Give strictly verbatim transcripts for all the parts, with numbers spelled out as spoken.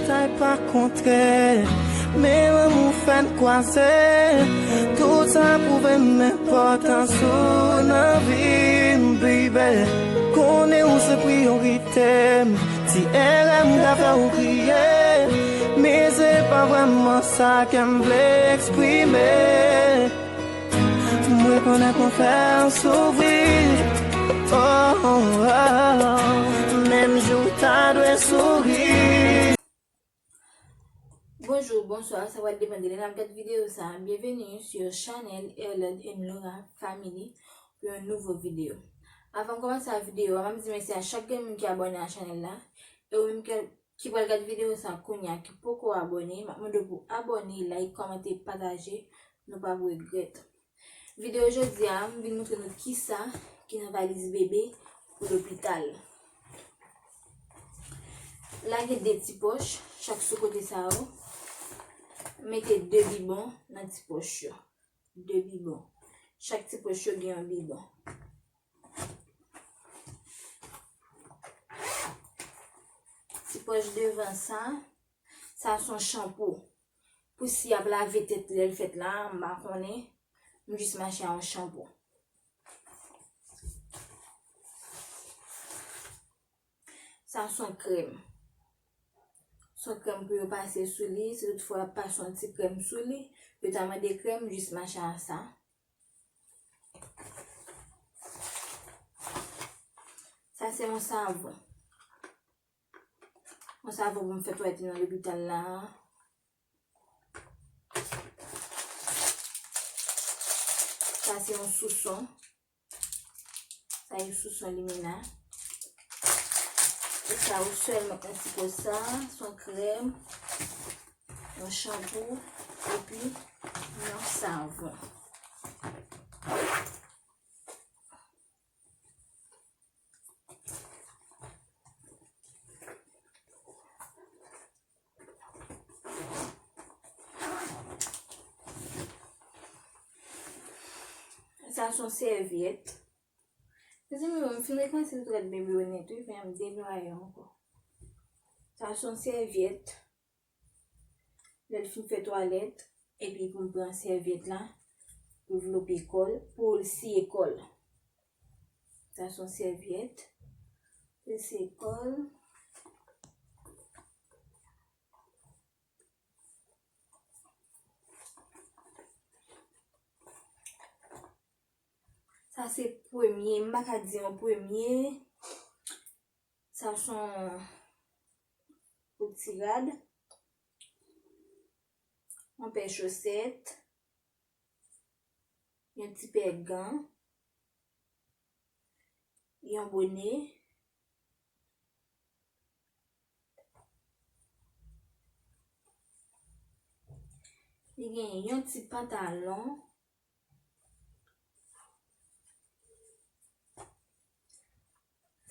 Batay pa kontrè, men lanmou fè n kwaze. Tout sa pwouve m enpòtans ou nan vi m, baby. Konnen ou se priyorite m. Ti erè m ka fè ou kriye, men se pa vrèman sa ke m vle eksprime. M rekonèt mwen fè w soufri. Oh, oh, oh. Menm jan w ta dwe souri. Bonjou, bonswa, sa pral depann de lè n ap gad videyo sa. Byenveni sou chanèl Erlande and Laura Family pou yon nouvo videyo. Avan m kòmanse a videyo a, m ap di mèsi a chak grenn moun ki abòne a chanèl la. E ou menm ki ki pral gad videyo sa kounye a ki poko abòne, m ap mande w pou abòne, like, kòmante, pataje, nou p ap regrèt. Videyo jodi a, m vin montre nou kisa ki nan valiz bebe pou lopital. La gen de ti pòch, chak sou kote sa yo. Mete de bibon nan ti pòch yo. De bibon. Chak ti pòch yo gen yon bibon. Ti pòch devan sa, sa se yon chanpou. Pou si y ap lave tèt lè l fèt la, m pa konnen. M jis mache a yon chanpou. Sa se yon krèm. Se yon krèm pou yo pase sou li. Si toutfwa y ap pase yon ti krèm sou li, yo ta mande krèm, jis mache a sa. Sa se yon savon. Yon savon pou m fè twalèt nan lopital la. Sa se yon souson. Sa yon souson limena. E sa yo sèlman konsi konsa, se yon krèm, yon chanpou, epi yon savon. Sa se yon sèvyèt. Mezanmi, m fin rekòmanse twalèt bebe yo nèt, wi, fè m denwaye ankò. Sa se yon sèvyèt. Lè l fin fè twalèt, epi pou m pran sèvyèt la, pou l vlope kò l, pou l siye kò l. Sa se yon sèvyèt. Pou l siye kò l. Sa se premye, m pa ka di yon premye. Sa se yon ti rad, yon pè chosèt, yon ti pè gan, yon bone. Li gen yon ti pantalon.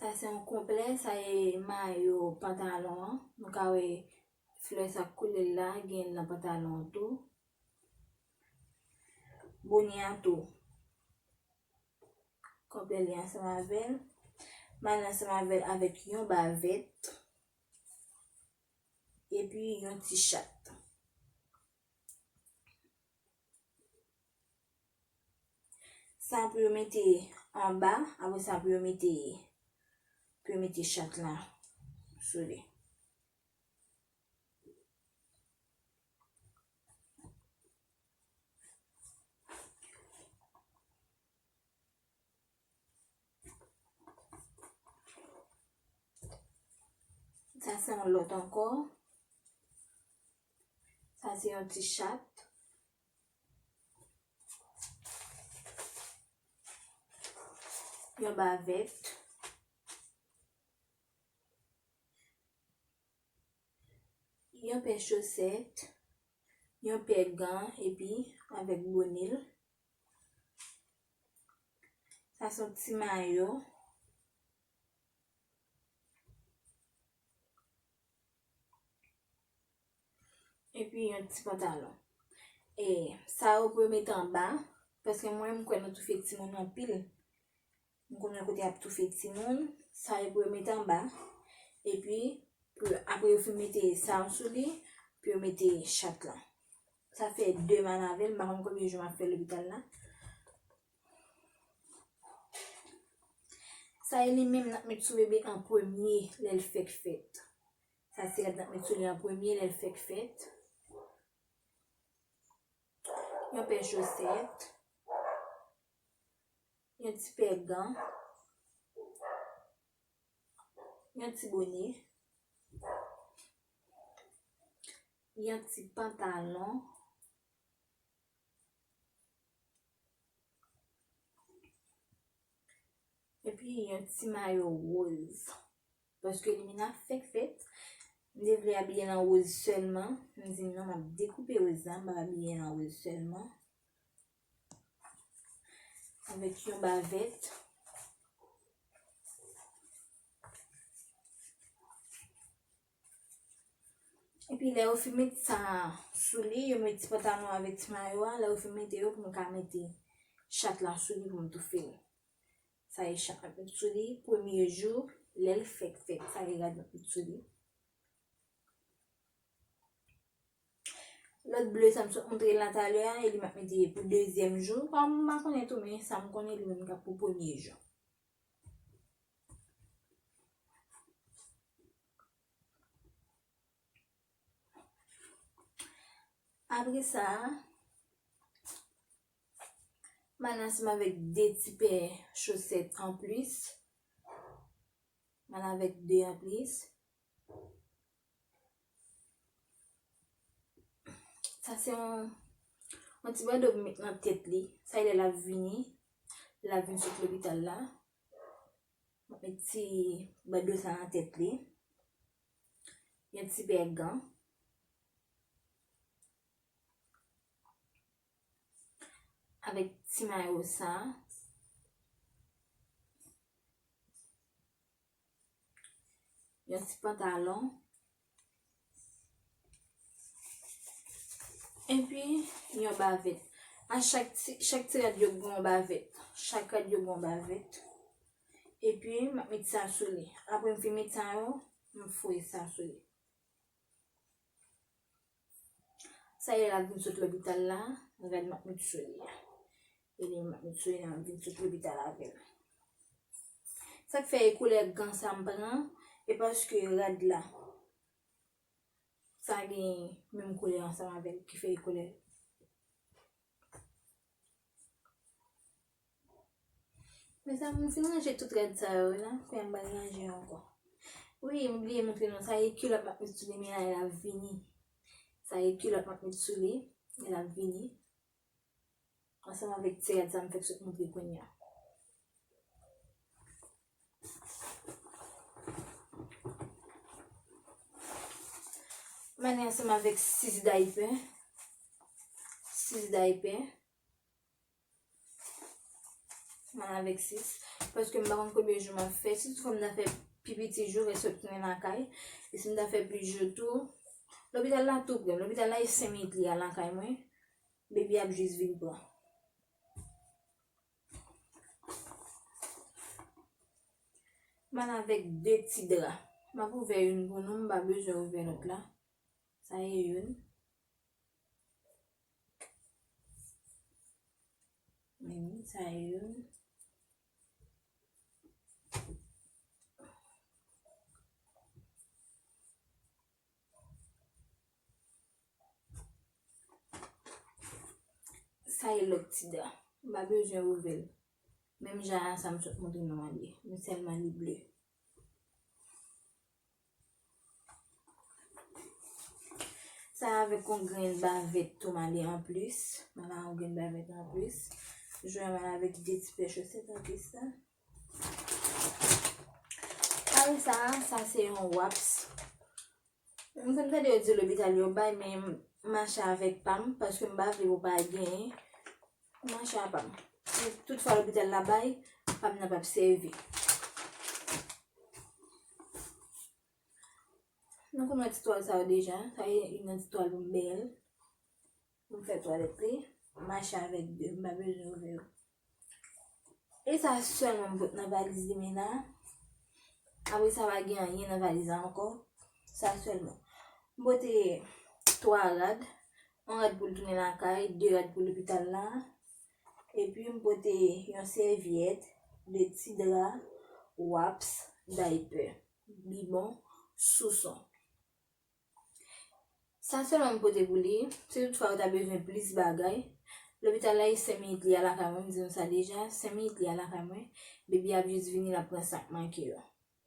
Sa se yon konplè, sa e mayo pantalon an. Nou ka wè flè sa k koule l la, gen l nan pantalon an tou. Bone an tou. Konplè li ansanm avè l. M al ansanm avè l avèk yon bavèt. Epi yon ti chat. Sa pou yo mete anba, apre sa pou yo mete, pou yo mete chat la sou li. Sa se yon lòt ankò. Sa se yon ti chat. Yon bavèt. Yon pè chosèt, yon pè gan, epi avèk bone l. Sa se yon ti mayo. Epi yon ti pantalon. E sa yo pou yo mete anba, paske mwen, m kwè nan toufe timoun anpil. M konnen kote y ap toufe timoun, sa yo pou yo mete anba. Epi, pou yo, apre yo Yo fin mete sa sou li, pou yo mete chat lan. Sa fè de mwa avè l, m pa konn konbyen jou m ap fè lopital la. Sa e li menm n ap met sou bebe an premye lè l fèk fèt. Sa se rad n ap met sou li an premye lè l fèk fèt. Yon pè chosèt. Yon ti pè gan. Yon ti bonè. Yon ti pantalon. Epi yon ti mayo woz. Paske Limena fèk fèt. M te vle abiye l an woz sèlman. M di non, m ap dekoupe woz la, m ap abiye l an woz sèlman. Avèk yon bavèt. Epi lè yo fin met sa sou li, yo met ti pantalon avèk ti mayo a, lè yo fin mete yo pou m ka mete chat la sou li pou m toufe l. Sa e chat m ap met sou li, premye jou, lè l fèk fèt, sa e rad m ap met sou li. Lòt ble sa m sot montre l la talè a, e li m ap mete pou dezyèm jou. Kòm m pa konnen tou, men sa m konnen li menm k ap pou premye jou. Apre sa, m al ansanm avèk de ti pè chosèt anplis. M al avèk de anplis. Sa se yon, yon ti bando pou m met nan tèt li. Sa e lè l ap vini, lè l ap vin sot lopital la. M ap met ti bando sa nan tèt li. Yon ti pè gan. Avèk ti mayo sa. Yon ti pantalon. Epi yon bavèt. A chak ti, chak ti rad yo gen yon bavèt. Chak rad yo gen yon bavèt. Epi m ap met sa sou li. Apre m fin met sa yo, m foure sa sou li. Sa e lè l ap vin sot lopital la, rad m ap met sou li a. E li m ap met sou li, lè m ap vin sot lopital avè l. Sa k fè e koulè gan sa m pran, e paske rad la, sa gen menm koulè ansanm avè l, ki fè e koulè. Mezanmi, m fin ranje tout rad sa yo la. Kounye a m pral ranje yo ankò. Wi, m bliye montre nou. Sa e kilòt m ap met sou li, men la, l ap vini. Sa e kilòt m ap met sou li, l ap vini. Ansanm avèk ti rad sa m fèk sot montre kounye a. M ale ansanm avèk sis daypè. Sis daypè. M ale avèk sis. Paske m pa konn konbyen jou m ap fè. Sitou fò m ta fè pi piti jou, rès yo tounen lakay. E si m ta fè plis jou tou, lopital la tou pre. Lopital la e senk minit li a lakay mwen. Baby ap jis vin pran. M al avèk de ti dra. M ap ouvè youn pou nou, m pa bezwen ouvè lòt la. Sa e youn. Men sa e youn. Sa e lòt ti dra. M pa bezwen ouvè l. Menm jan a sa m sot montre nou an ye. Men sèlman li ble. Sa avèk yon grenn bavèt tou m ale anplis. M ale yon grenn bavèt anplis. Jwe m ale avèk de ti pè chosèt anplis la. Apre sa, sa se yon waps. M konn tande yo di lopital yo bay, men m mache avèk pa m, paske m pa vle pou pa genyen. M mache a pa m. Si toutfwa lopital la bay, pa m nan p ap sèvi. Nou konn wè ti twal sa yo deja. Sa e youn nan ti twal pou m bèl. Pou m fè twalèt li. M mache avèk de, m pa bezwen ouvè yo. E sa sèlman m pot nan valiz li men la. Apre sa, pa gen anyen nan valiz la ankò. Sa sèlman. M pote twa rad, yon rad pou l tounen lakay, de rad pou lopital la, epi m pote yon sèvyèt, de ti dra, waps, daypè, bibon, souson. Sa sèlman m pote pou li. Si toutfwa ou ta bezwen plis bagay, lopital la e senk minit li a lakay mwen, m di nou sa deja, senk minit li a lakay mwen, baby ap jis vini, l ap pran sa k manke yo.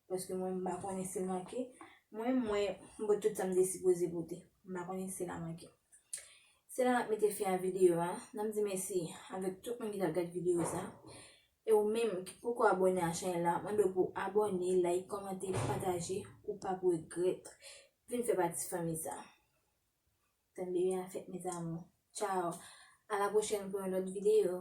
Paske mwen, m pa konnen si l manke. Mwen, mwen, m pote tout sa m te sipoze pote. M pa konnen si l a manke. Se la n ap mete fen a videyo a. N ap di mèsi avèk tout moun ki t ap gade videyo sa. E ou menm ki poko abòne a chanèl la, mande w pou w abòne, like, kòmante, pataje, ou p ap regrèt. Vin fè pati fanmi sa. Tann bebe a fèt, mes amours. Ciao. À la prochaine pou yon lòt videyo.